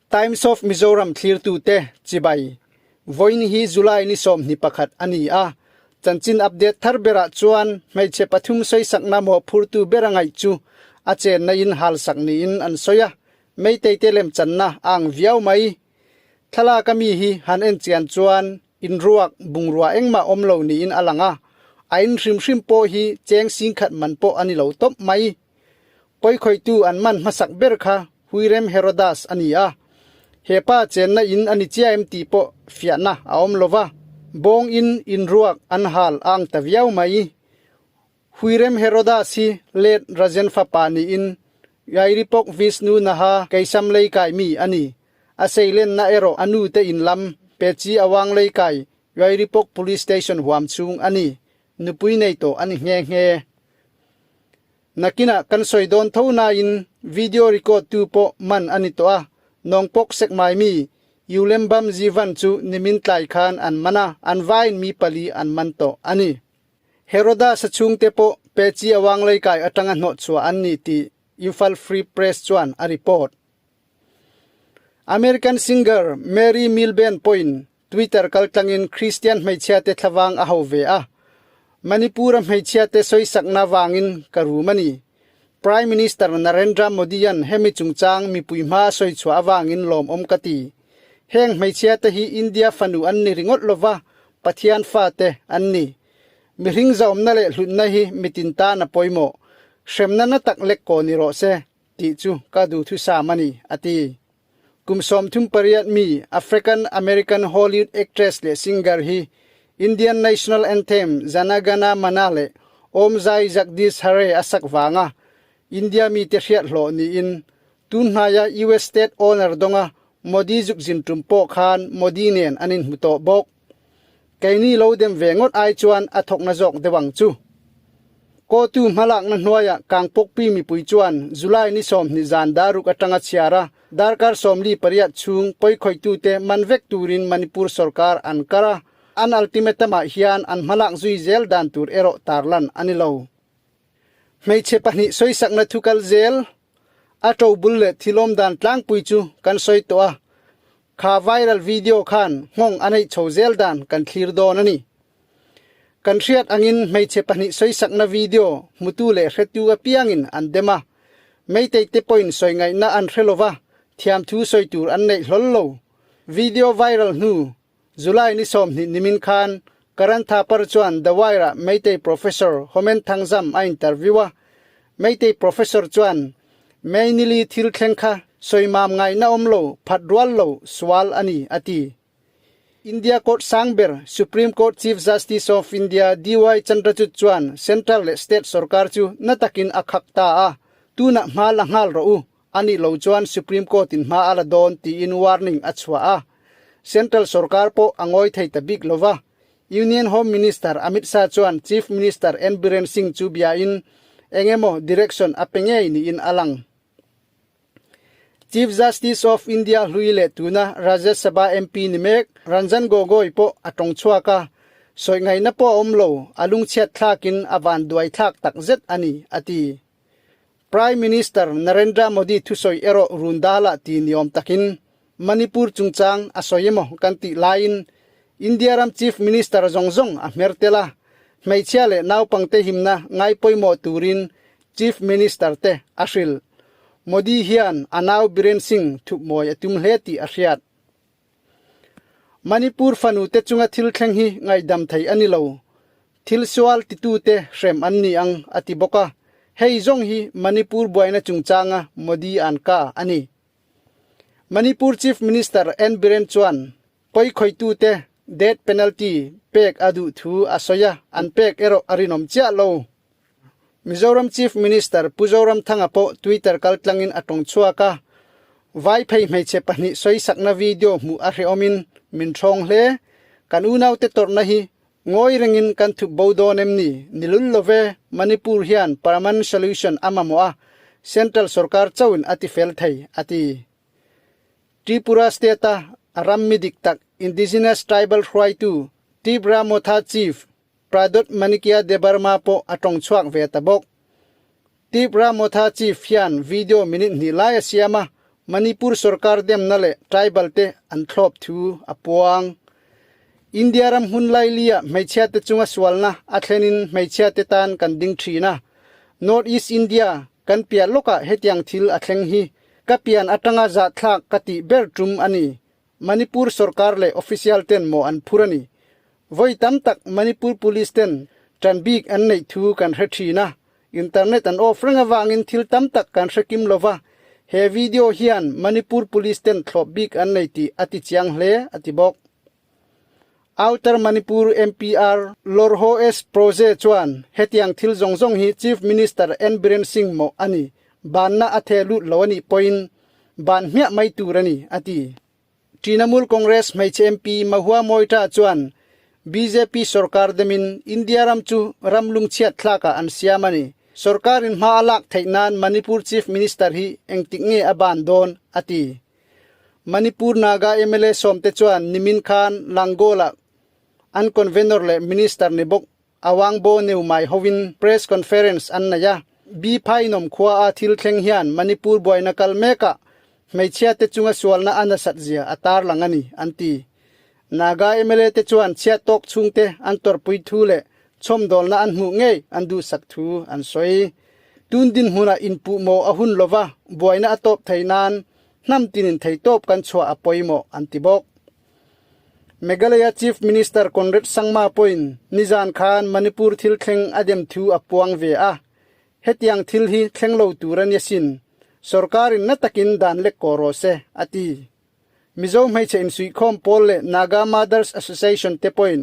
Times of Mizoram thlirtute chibai. Vawiin hi July ni 21 a ni a, chanchin update thar berah chuan hmeichhe pathum sawisakna mawhphurtu ber a ngaih chu a chenna in halsak niin an sawi a, Meitei te lemchanna a ang viau mai. Thlalak a mi hi han en chian chuan inruak bungrua engmah awm lo niin a lang a, a in hrim hrim pawh hi cheng singkhat man pawh a ni lo tawp mai. Pawikhawihtu an man hmasak ber kha Huirem Herodas a ni a, he pa chenna in a ni chiah em tih pawh fiahna a awm lo va, bawng in inruak an hal a ang ta viau mai. Huirem Herodas hi Let Rajen fapa niin Yairipok Vishnu Naha Keisam lei kai mi a ni. A seilenna erawh a nu te in lam Pechi Awang lei kai Yairipok Police Station huam chhung a ni. Nupui nei tawh a ni nghe nghe. Nakinah kan sawi dawn tho nain video record tu pawh man a ni tawh a, Nongpok Sekmai mi Yulembam Jivan chu nimin tlai khan an man a, an vaiin mi pali an man tawh a ni. Heroda sachhungte pawh Pechi Awang leikai atanga hnawhchhuah an ni tih Imphal Free Press chuan a report. American singer Mary Milben pawhin Twitter kaltlangin Kristian hmeichhiate thlavang a ho ve a, Manipur-a hmeichhiate sawisakna vangin ka rum a ni. Prime Minister Narendra Modi-a'n hemi chungchang mipui hma a sawichhuah avangin lawmawm ka ti. Heng hmeichhiate hi India fanu an ni ringawt lova, Pathian fate an ni. Mihring zaawmna leh hlutna hi mitin tan a pawimawh. Hremna na tak lek kaw ni rawh se, tih chu ka duhthusam a ni, a ti. Kum 38 mi African American Hollywood actress leh singer hi Indian national anthem Jana Gana Mana leh Om Jai Jagdish Hare a sak vanga India mite hriat hlawh niin tun hnaia US state owner dawnga Modi zukzin tum pawh khan Modi nen an inhmu tawh bawk. Keini lo dem ve ngawt ai chuan a thawkna zawk deuh ang chu. Kawtu hmalakna hnuaiah Kangpokpi mipui chuan July ni 20 zan daruk atanga chhiar a, darkar 48 chhung pawikhawitute man vek turin Manipur sorkar an kar a, an ultimatum-ah hian an hmalak zui zel dan tur erawh tarlan a ni lo. Hmeichhe pahnih sawisakna thu kal zel a to bul leh thilawm dan tlangpui chu kan sawi tawh a, kha viral video khan nghawng a neih chho zel dan kan thlir dawn a ni. Kan hriat angin hmeichhe pahnih sawisakna video hmutu leh hretu apiangin an dem a, Meitei te pawhin sawi ngaihna an hre lova, thiamthu sawi tur an neih hlawl lo. Video viral hnu July ni 20 nimin khan Karan Thapar chuan The Wire-ah Meitei Professor Homen Thangjam a interview a, Meitei Professor chuan May nili thil thleng kha sawimam ngaihna awm lo, phat rual lo, sual a ni, a ti. India Court sang ber Supreme Court Chief Justice of India DY Chandrachud chuan Central leh State sorkar chu na takin a khak ta a, tunah hma la nghal rawh u, a nih lo chuan Supreme Court in hma a la dawn tiin warning a chhuah a. Central sorkar pawh a ngawi thei ta bik lova. Union Home Minister Amit Shah chuan Chief Minister N Biren Singh chu biain eng emaw direction a pe ngei niin a lang. Chief Justice of India hlui leh tuna Rajya Sabha MP ni mek Ranjan Gogoi pawh a tawng chhuak a, sawi ngaihna pawh a awm lo, a lungchhiat thlakin a vanduai thlak tak zet a ni, a ti. Prime Minister Narendra Modi thusawi erawh run dalah ti ni awm takin Manipur chungchang a sawi emaw kan tih laiin India ram Chief Minister zawng zawng a hmer tel a, hmeichhia leh naupangte himna ngai pawimawh turin Chief Minister te a hrilh. Modi hian a nau Biren Singh thupmawi a tum hle tih a hriat. Manipur fanu te chunga thil thleng hi ngaihdam thei a ni lo. Thil sual titute hrem an ni ang a ti bawk a. Hei zawng hi Manipur buaina chungchanga Modi an ka a ni. Manipur Chief Minister N Biren chuan pawikhawitute death penalty pek a duh thu a sawi a, an pek erawh a rinawm chiah lo. Mizoram Chief Minister Pu Zoramthanga pawh Twitter kaltlangin a tawng chhuak a, Vai phei hmeichhe pahnih sawisakna video hmuh a hrehawmin min thawng hle. Kan unaute tawrhna hi ngawi rengin kan thup bo dawn em ni? Ni lul lo ve, Manipur hian permanent solution a mamawh a, Central sorkar chauhin a ti fel thei, a ti. Tripura state-a a ram mi dik tak indigenous tribal hruaitu Tripura Motha Chief Pradot Manikya Debbarma pawh a tawng chhuak ve ta bawk. Tripura Motha Chief hian video minute hnih lai a siam a, Manipur sorkar demna leh tribal te an thlawp thu a puang. India ram hmun laili-ah hmeichhiate chunga sualna a thlenin hmeichhiate tan kan ding thin a. North East India kan piah lawkah hetiang thil a thleng hi ka pian atanga zahthlak ka tih ber tum a ni. Manipur sorkar leh official ten maw an phur a ni. Vawi tam tak Manipur Police ten tan bik an neih thu kan hre thin a. Internet an off reng avangin thil tam tak kan hre kim lo va, he video hian Manipur Police ten thlawp bik an nei tih a ti chiang hle, a ti bawk. Outer Manipur MPR Lorho S Proze chuan hetiang thil zawng zawng hi Chief Minister N Biren Singh mawh a ni, banna a the lut lo a nih pawhin ban hmiah mai tur a ni, a ti. Trinamool Congress hmeichhe MP Mahua Moitra chuan bjp sorkar demin India ram chu ram lungchhiat thlakah an siam a ni. Sorkarin hma a lak theih nan Manipur Chief Minister hi engtik nge a ban dawn? a ti. Manipur Naga mla sawmte chuan nimin khan Langola an convenor leh minister ni bawk Awangbo Neumai hovin press conference an nei a, Bi Phainom khua a thil thleng hian Manipur buaina kal mekah hmeichhia te chunga sualna a nasat zia a tarlang a ni, an ti. Naga mla te chuan chhiat tawk chhungte an tawrhpui thu leh chhawmdawlna an hmuh ngei an duhsak thu an sawi. Tun dinhmunah inpuhmawh a hun lova buaina a tawp thei nan hnam tinin theitawp kan chhuah a pawimawh, an ti bawk. Meghalaya Chief Minister Conrad Sangma pawhin nizan khan Manipur thil thleng a dem thu a puang ve a, hetiang thil hi thleng lo tur a ni asin, sorkarin na takin dan lek kaw rawh se, a ti. Mizo hmeichhe insuihkhawm pawl leh Naga Mothers Association te pawhin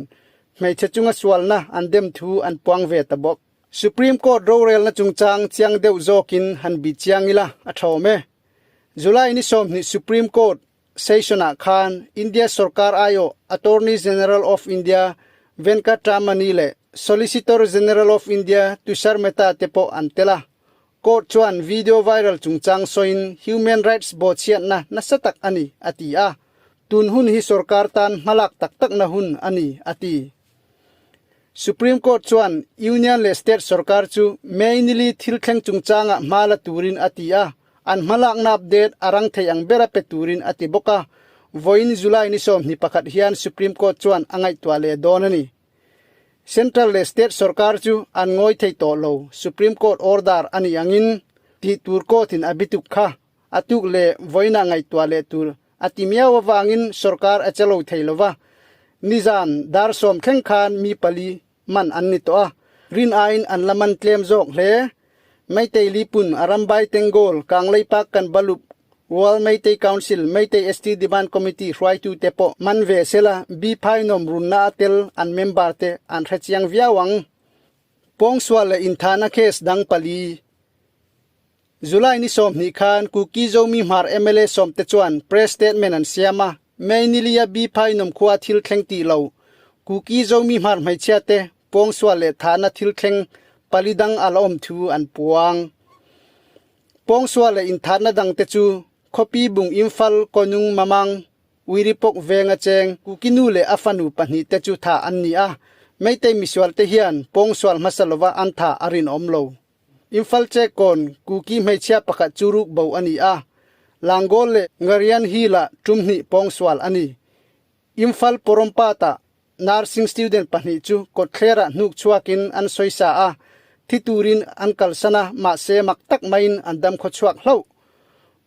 hmeichhe chunga sualna an dem thu an puang ve ta bawk. Supreme Court rorelna chungchang chiang deuh zawkin han bih chiang ila a tha awm e. July ni 20 Supreme Court Session-ah khan India sorkar aiawh Attorney General of India Venkatramani leh Solicitor General of India Tushar Mehta te pawh an tel a. Court chuan video viral chungchang sawiin human rights bawhchhiatna nasa tak a ni, a ti a. Tun hun hi sorkar tan hmalak tak takna hun a ni, a ti. Supreme Court chuan Union leh State sorkar chu May nili thil thleng chungchangah hma la turin a ti a, an hmalakna update a rang thei ang bera pe turin a ti bawk a. Vawiin July ni 21 hian Supreme Court chuan a ngaihtuah leh dawn a ni. Central leh State sorkar chu an ngawi thei tawh lo, Supreme Court order a nih angin tih tur court-in a bituk kha a tuk leh vawiinah ngaihtuah leh tur a ti miau avangin sorkar a che lo thei lo va, nizan dar sawm thleng khan mi pali man an ni tawh a, rin aiin an la man tlem zawk hle. Meitei Lipun, Arambai Tenggol, Kanglei Park kan Balup, World Meitei Council, Meitei ST Demand Committee hruaitute pawh man ve sela bi phainuam runna a tel an member te an hrechiang viau ang. Pawngsual leh inthahna case dang pali. July ni 20 khan Kuki Zomi Hmar mla sawmte chuan press statement an siam a, May nilia bi phainuam khua thil thleng tih lo Kuki Zomi Hmar hmeichhia te pawngsual leh thahna thil thleng pali dang a la awm thu an puang. Pawngsual leh inthahna dang te chu Khawpi Bung Imphal Konung Mamang Uiripawk venga cheng Kuki nu leh a fanu pahnih te chu thah an ni a, Meitei misual te hian pawngsual hmasa lova an thah a rinawm lo. Imphal Chekkawn Kuki hmeichhia pakhat chu ruk bo a ni a, Langol leh Ngarian Hill-ah tum hnih pawngsual a ni. Imphal Porompat-ah nursing student pahnih chu kawtthlerah hnuk chhuakin an sawisa a, thi turin an kalsan a, mahse mak tak maiin an dam khawchhuak hlauh.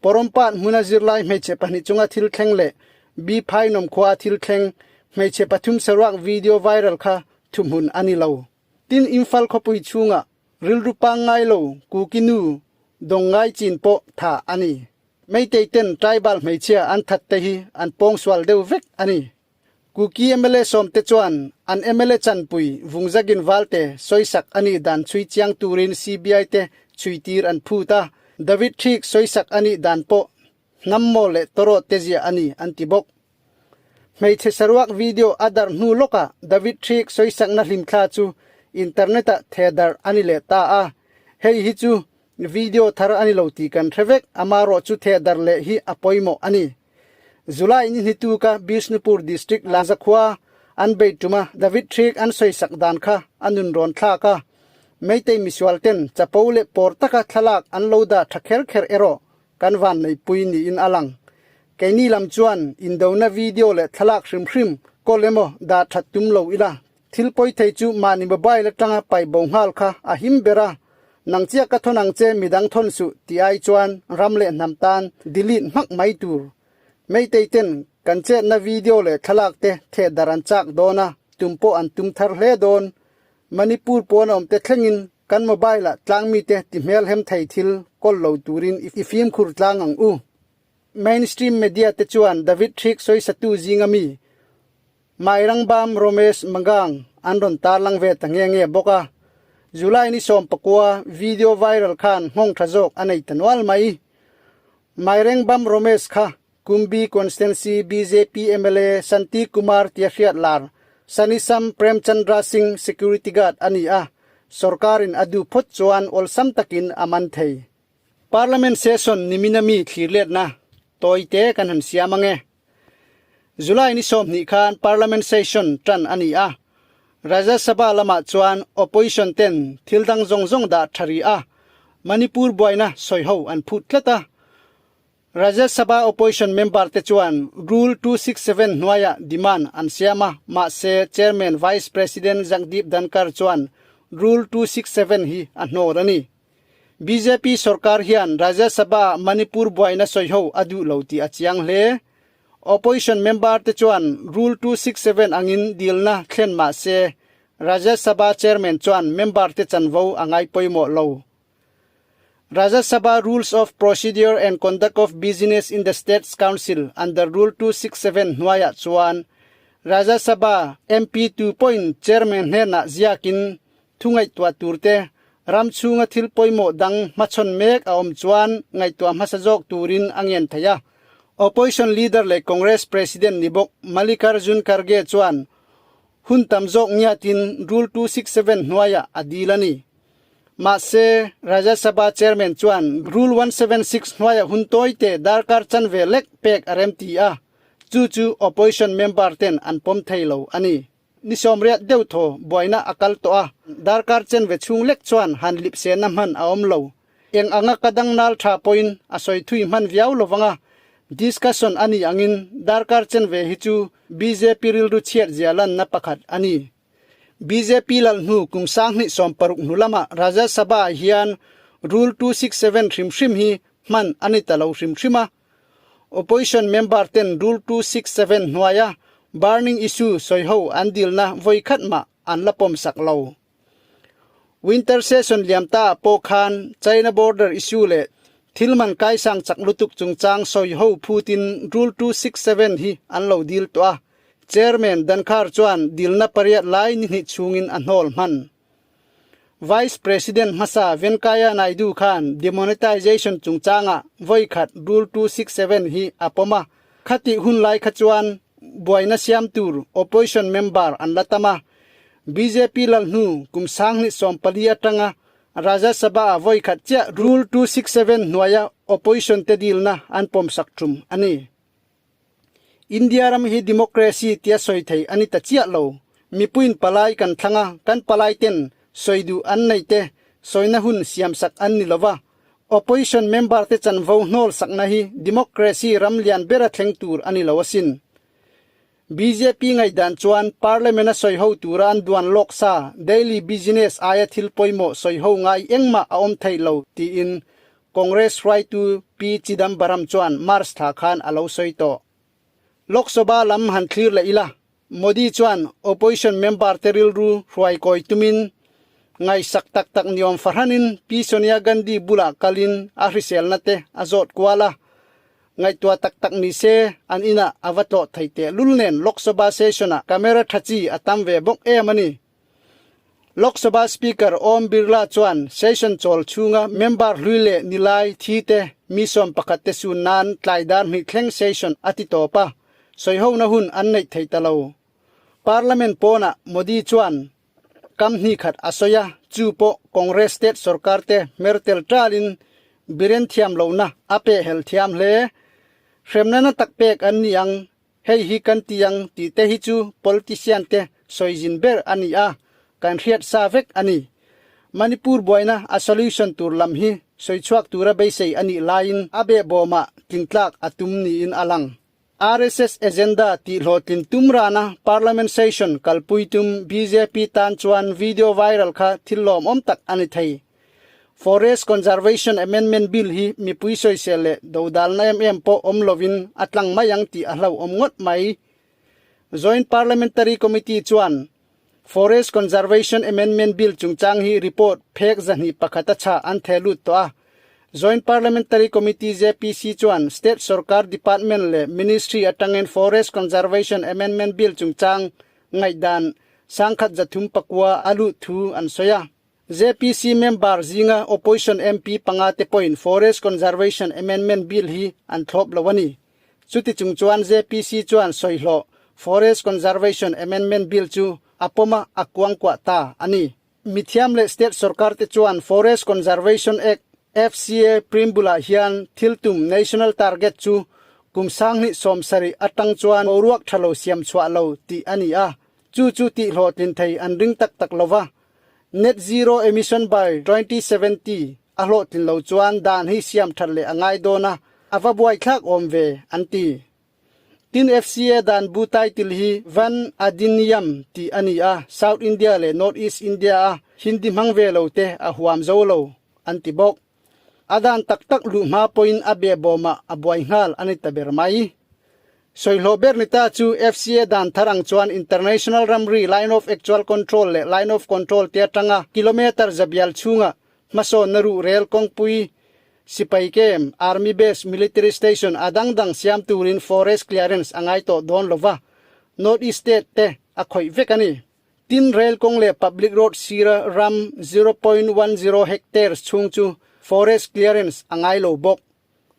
Porompat hmuna zirlai hmeichhe pahnih chunga thil thleng leh Bi Phainom khua thil thleng hmeichhe pathum saruak video viral kha thuhmun a ni lo. Tin Imphal khawpui chhungah rilru pangngai lo Kuki nu dawng ngai chin pawh tha a ni. Meitei ten tribal hmeichhia an that te hi an pawngsual deuh vek a ni. Kuki mla sawmte chuan an mla chanpui Vungzagin Valte sawisak a nih dan chhui chiang turin CBI te chhuitir an phut a, David Thik sawisak a nih dan pawh hnam maw leh tawrawh te ziah a ni an ti bawk. Hmeichhe saruak video a darh hnu lawkah David Thrik sawisakna hlimthla chu internet-ah the darh a ni leh ta a, hei hi chu video thar a ni lo tih kan hre vek, amarawh chu the darh leh hi a pawimawh a ni. July ni hnitu ka Bishnupur District Laza khua an bei tuma David Thrik an sawisak dan kha a nun rawn thlak a, Meitei misual ten chapo leh pawr taka thlalak an lo dah tha kher kher erawh. kan vanneihpui niin a lang. Keini lam chuan indona video leh thlalak hrim hrim kawl emaw dah that tum lo ila, thil pawi thei chu mahni mobile atanga pai bo nghal kha a him ber a, nang chiah ka thawn ang che midang thawn suh tih ai chuan ram leh hnam tan delete hmak mai tur. Meitei ten kan chetna video leh thlalak te theh darh an chak dawn a, tum pawh an tum thar hle dawn. Manipur pawn a awm te thlengin kan mobile ah tlangmite ti hmelhem thei thil kawl lo turin i fimkhur tlang ang u. Mainstream media te chuan David Thrik sawisatu zinga mi Mairangbam Romesh Mangang an rawn tarlang ve ta nge nge bawk a. July ni 19 video viral khan nghawng tha zawk a nei ta nual mai. Mairengbam Romesh kha Kumbi Constituency bjp mla Shanti Kumar tia hriat lar Sanisam Premchandra Singh security guard a ni a, sorkarin a duh phawt chuan awlsam takin a man thei. Parliament session nimina mi thlirletna tawite kan han siam ang e. July ni 20 khan Parliament session tan a ni a, Rajya Sabha lamah chuan opposition ten thil dang zawng zawng dah tha rih a, Manipur buaina sawiho an phut tlat a. Rajya Sabha opposition member te chuan Rule 267 hnuaiah demand an siam a, mahse Chairman Vice President Jagdeep Dhankhar chuan Rule 267 hi a hnawr a ni. Bjp sorkar hian Rajya Sabha Manipur buaina sawiho a duh lo tih a chiang hle. Opposition member te chuan Rule 267 angin dilna thlen mahse Rajya Sabha Chairman chuan member te chanvo a ngai pawimawh lo. Rajya Sabha Rules of Procedure and Conduct of Business in the States Council under Rule 267 hnuaiah chuan Rajya Sabha MP tu pawhin Chairman hnenah ziakin thu ngaihtuah turte ram chhunga thil pawimawh dang hmachhawn mek a awm chuan ngaihtuah hmasa zawk turin a ngen thei a. Opposition Leader leh Congress President ni bawk Mallikarjun Kharge chuan hun tam zawk ngiatin Rule 267 hnuaiah a dil a ni. Mahse, Rajya Sabha Chairman chuan Rule 176 hnuaiah hun tawite darkar chanve lek pek a rem ti a, chu chu opposition member ten an pawm thei lo a ni. Ni 80 deuh thaw buaina a kal tawh a, darkar chenve chhung lek chuan han lipsehna hman a awm lo. Eng anga ka dang nal tha pawhin a sawi thui hman viau lovang a, discussion a nih angin darkar chenve hi chu bjp rilru chhiat zia lanna pakhat a ni. Bjp lal hnu kum 2016 hnu lamah Rajya Sabha ah hian Rule 267 hrim hrim hi hman a ni ta lo hrim hrim a. Opposition member ten Rule 267 hnuaia burning issue sawiho an dilna vawi khat mah an la pawmsak lo. Winter session liam ta ah pawh khan China border issue leh thil man kaisang chak lutuk chungchang sawiho phutin Rule 267 hi an lo dil tawh a. Chairman Dhankhar chuan dilna pariat lai ni hnih chhungin a hnawl hman. Vice President hmasa Venkaiah Naidu khan demonetization chungchangah vawi khat Rule 267 hi a pawm a, khatih hun lai kha chuan buaina siam tur opposition member an la tam a. Bjp lal hnu kum 2014 atanga Rajya Sabha-ah vawi khat chiah Rule 267 hnuaia opposition te dilna an pawmsak tum a ni. India ram hi democracy tia sawi thei a ni ta chiah lo. Mipuiin palai kan thlang a, kan palai ten sawi duh an nei te sawina hun siamsak an ni lova. Opposition member te chanvo hnawl sakna hi democracy ram lian bera thleng tur a ni lo asin. Bjp ngaihdan chuan Parliament a sawi ho tura an duan lawk sa daily business aia thil pawimawh sawi ho ngai engmah a awm theih lo tiin Congress hruaitu P Chidambaram chuan March thla khan a lo sawi tawh. Lok Sabha lam han thlir leh ila, Modi chuan opposition member te rilru hruai kawi tumin ngaihsak tak tak niawm fahranin Pi Sonia Gandhi bulah kalin a hriselna te a zawt kual a. Ngaihtuah tak tak ni se an inah a va tlawh thei tehlul nen Lok Sabha session-ah camera tha chi a tam ve bawk em a ni. Lok Sabha Speaker Om Birla chuan session chawl chhunga member hlui leh nilai thi te mi 11 te sun nan tlai dar hnih thleng session a ti tawp a, sawihona hun an neih thei ta lo. Parliament pawnah Modi chuan kam hnih khat a sawi a, chu pawh Congress state sorkar te hmer tel talin Biren thiam lohna a pehhel thiam hle. Hremna na tak pek an ni ang. Hei hi kan ti ang tih te hi chu politician te sawizin ber a ni a, kan hriat sa vek a ni. Manipur buaina a solution tur lam hi Sawichhuak tura beisei a nih laiin a behbawmah tlingtlak a tum niin a lang. RSS agenda tihhlawhtlin tum rana Parliament session kalpui tum bjp tan chuan video viral kha thil lawmawm tak a ni thei. Forest Conservation Amendment Bill hi mipui sawisel leh dodalna em em pawh awm lovin a tlang mai ang tih a hlauhawm ngawt mai. Joint Parliamentary Committee chuan Forest Conservation Amendment Bill chungchang hi report phek 201 a chhah an theh lut tawh a. Joint Parliamentary Committee, JPC, chuan State Sorkar Department leh Ministry atangin Forest Conservation Amendment Bill chungchang ngaihdan 1309 a luh thu an sawi a. JPC member zinga Opposition MP panga te pawhin Forest Conservation Amendment Bill hi an thlawp lo a ni. Chuti chung chuan JPC chuan sawihlawh Forest Conservation Amendment Bill chu a pawm a, a kuangkuah ta a ni. Mithiam leh state sorkar te chuan Forest Conservation Act, FCA, preamble-ah hian thil tum national target chu kum 2070 atang chuan boruak tha lo siam chhuah lo tih a ni a, chu chu tihhlawhtlin thei an ring tak tak lo va. Net zero emission by 2070 a hlawhtlin lo chuan dan hi siam that leh a ngai dawn a, a va buaithlak awm ve, an ti. Tin FCA dan bu title hi Van Adiniyam tih a ni a, South India leh North East India a Hindi hmang ve lo te a huam zo lo, an ti bawk. A dan tak tak luh hma pawhin a behbawmah a buai nghal a ni ta ber mai. Sawihlawh ber ni ta chu FCA dan thar ang chuan International ramri Line of Actual Control leh Line of Control te atanga kilometre zabial chhunga hmasawnna ruh rel kawngpui sipai camp, Army base, Military station a dang dang siam turin Forest Clearance a ngai tawh dawn lova, North East State te a khawih vek a ni. Tin rel kawng leh public road sira ram 0.10 hectares chhung chu Forest Clearance a ngai lo bawk.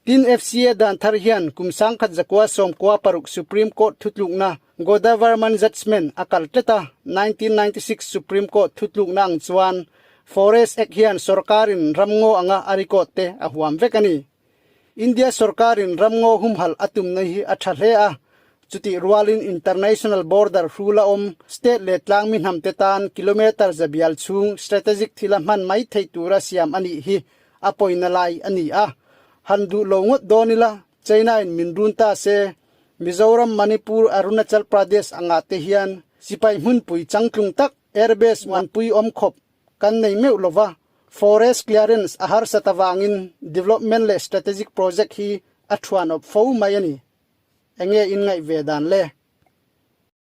Tin FCA dan thar hian kum 1996 Supreme Court thutlukna Godavarman Judgement a kal tlat a, 1996 Supreme Court thutlukna ang chuan Forest Act hian sorkarin ramngaw anga a record te a huam vek a ni. India sorkarin ramngaw humhalh a tumna hi a tha hle a, chutih rualin international border hrula awm state leh tlangmi hnamte tan kilometre zabial chhung strategic thila hman mai theih tura siam a nih hi a pawina lai a ni a. Han duh lo ngawt dawn ila, China in min run ta se, Mizoram, Manipur, Arunachal Pradesh angah te hian sipai hmunpui changtlung tak airbase manpui awm khawp kan nei meuh lova, forest clearance a harsat avangin development leh strategic project hi a thuan awp fo mai a ni. Enge in ngaih ve dan le?